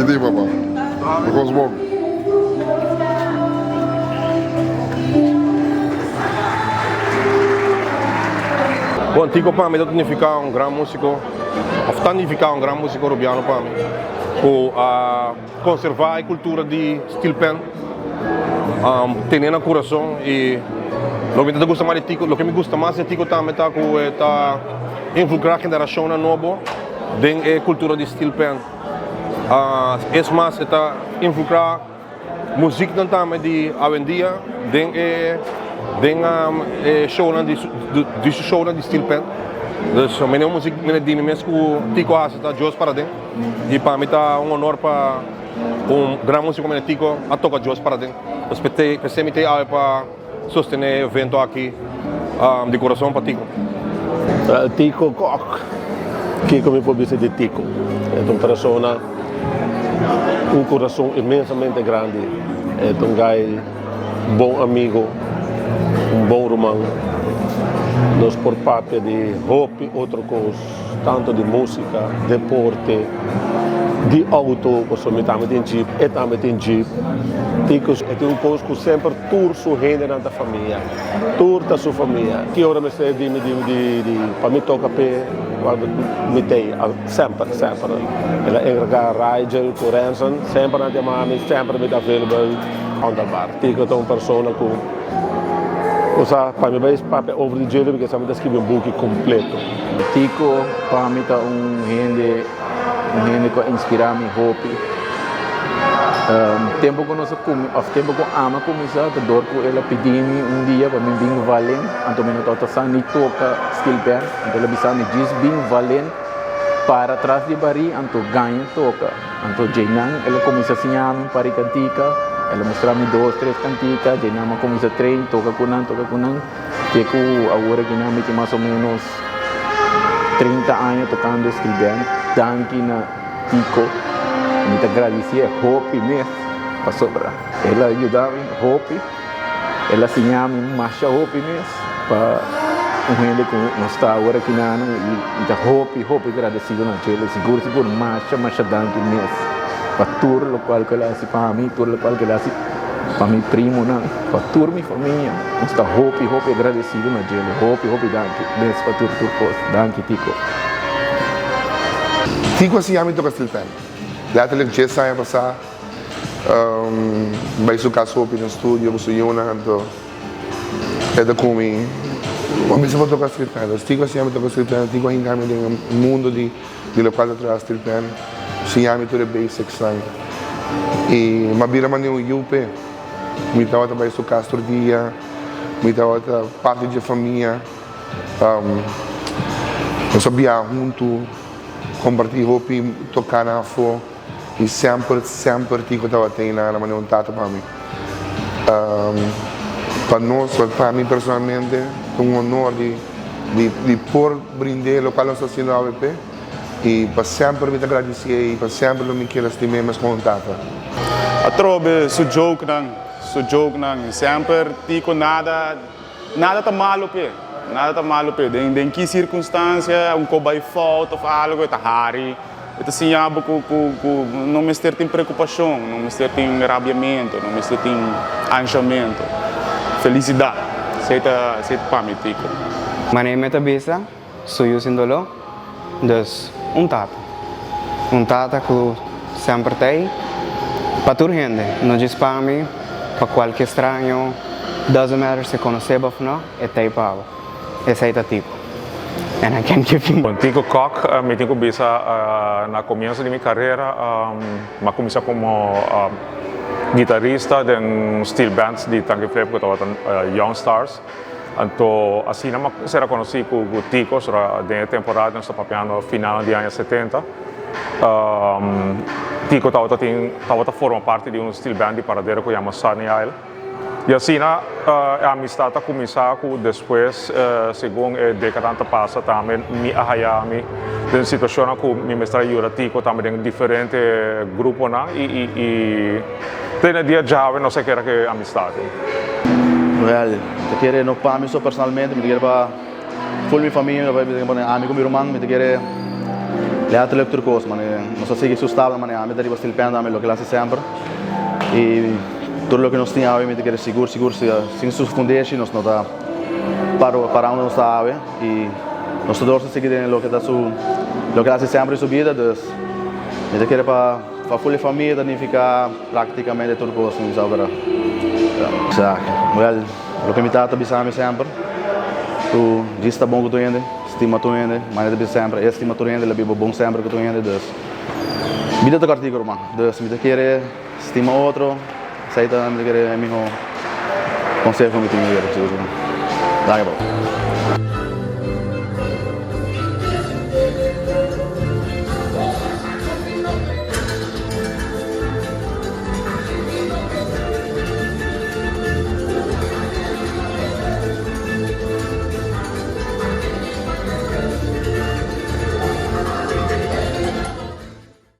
Ki di papa? Bo bon. Bon, Tico pa mi ta nifiká un gran músiko, òf ta nifiká un gran músiko rubiano pa mi, ku a konservá e kultura di steel pan, tene na kurason i loke mi ta gusta mas di Tico, loke mi gusta mas di Tico tambe ta ku e ta involukrá generashonnan nobo den e kultura di steel pan. Es mas e ta involukrá Muziknan tambe di awendia den e den e shownan di di su shownan di steel pan. Dus mene un muzik mene di mi mes ku Tico a hasi ta Dios para den i pa mi ta un honor pa un gran musiko mene Tico a toka Dios para den. Dus p'esei mi ta awe pa Sostené e evento aki di kurason pa Tico. Tico Kok, Kiko mi por bisa di Tico? E ta un persona un kurason inmensamente grandi. E ta un gai bon amigo, un bon ruman. Nos por papia di hopi otro kos, tanto di músika, deporte, di outo, pasobra mi tambe tin jeep, e tambe tin jeep. Tico e tin un kos ku semper. Tur su hendenan ta famia. Tur ta su famia. Ki ora mester di mi di di pa mi toka p'e mi t'ei semper semper. El a enkargá Rigel ku Renson semper nan ta yama mi semper mi ta available on the bar. Tico ta un persona ku bo sa pa mi bai papia over di djele mi sa mi ta skibi un buki kompleto. Tico pa mi ta un hende Un hende ku a inspirá mi hopi. Tempu ku nos a kumi òf tempu ku ami a kuminsá ta dor ku el a pidi mi un dia pa mi bin valen, anto mi no tabata sa ni toka steel band, anto el a bisa mi djis bin valen para tras di barí anto gaña toka. Anto djeinan el a kuminsá siña mi un par di kantika, el a mustra mi dos tres kantika, djeinan mi a kuminsá train toka ku nan toka ku nan te ku awor akinan mi tin mas o ménos. 30 aña tocando steel band danki na Tico mi ta gradicié hopi mes pasobra el a yuda mi hopi el a siña mi masha hopi mes pa un hende cu nos ta awor aki nan y mi ta hopi hopi gradecido na djele sigur sigur masha masha danki mes pa tur locual cu el a haci pa mi tur locual cu el a haci Pa mi primonan, pa tur mi famia, nos ta hopi hopi agradecido na djele, hopi hopi danki mes pa tur tur cos, danki Tico. Tico a siña mi toca steel pan. Letterlijk djes aña pasá mi bai su cas hopi na studio cu su yunan anto e ta cu mi bo a bisa bo toca steel pan. Entonces Tico a siña mi toca steel pan, Tico a hinca mi den e mundo di Di locual ta traha steel pan, siña mi tur e basics nan. Y m'a bira manera un yu p'e. Mi tabata bai su cas tur dia, mi tabata parti dje famia. Nos a biaha huntu, comparti hopi toca nan afo y semper, semper Tico tabata ei nan manera un tata pa mi. Pa nos, pa mi personalmente, ta un honor di. Di por brind'é lokual nos ta hasiendo awe p'e i pa semper mi ta gradisié i pa semper lo mi keda stim'é meskos un tata. Atrobe su jokenan, su jokenan semper Tico nada, nada ta malo p'e, nada ta malo p'e. Den den ki circunstancia un ko bai fout of algo e ta hari, e ta siña bo ku ku ku no mester tin preocupacion, no mester tin rabiamento, no mester tin anshamento. Felicidad, esei ta esei ta pa mi Tico. Manera mi ta bisa, su yu sin doló, dus un tata. Un tata ku semper ta ei pa tur hende, no djis pa mi, pa kualke straño, doesn't matter si konosé bo òf no, e ta ei pa bo. Esei ta Tico. And I can't give you. Con Tico Kock mi tin cu bisa na comienzo di mi carera mi a cuminsa como guitarista den steel band di Tanki Flip cu tabata Young Stars. Anto asina mi a sera conoci cu Tico den e temporada nos ta papiando finalnan di aña setenta. Tico tabata tin tabata forma parti di un steel band di Paradero cu yama Sunny Isle. I asina e amistad a kuminsá ku despues segun e dekadan ta pasa tambe mi a haya mi den situashonnan ku mi mester a yuda Tico tambe den diferente gruponan i te na dia djawe nos a keda ku e amistad. Wèl, mi ta kere no pa mi so personalmente, mi ta kere pa ful mi famia, mi ta kere pa ami ku mi ruman, mi ta kere. Letterlijk tur kos, mane nos a sigui su stapnan, mane ami ta riba steel pan tambe, loke el hasi semper. I tur loke nos tin awe mi ta kere sigur sigur sin su fundeshi nos no ta para unda nos ta awe i nos tur dos ta sigui den loke ta su loke el hasi semper den su bida, dus mi ta kere pa pa ful e famia ta nifiká praktikamente tur kos mi sa pero sa wèl loke mi tata bisa mi semper ku djis ta bon ku tur hende. Stima tur hende, manera ta bisa semper, e stima tur hende, el a biba bon semper ku tur hende, dus bida ta kòrtiku ruman, dus mi ta kere stima otro, esei ta mi ta kere e mihó konseho ku mi tin sigur. Danki pa bo.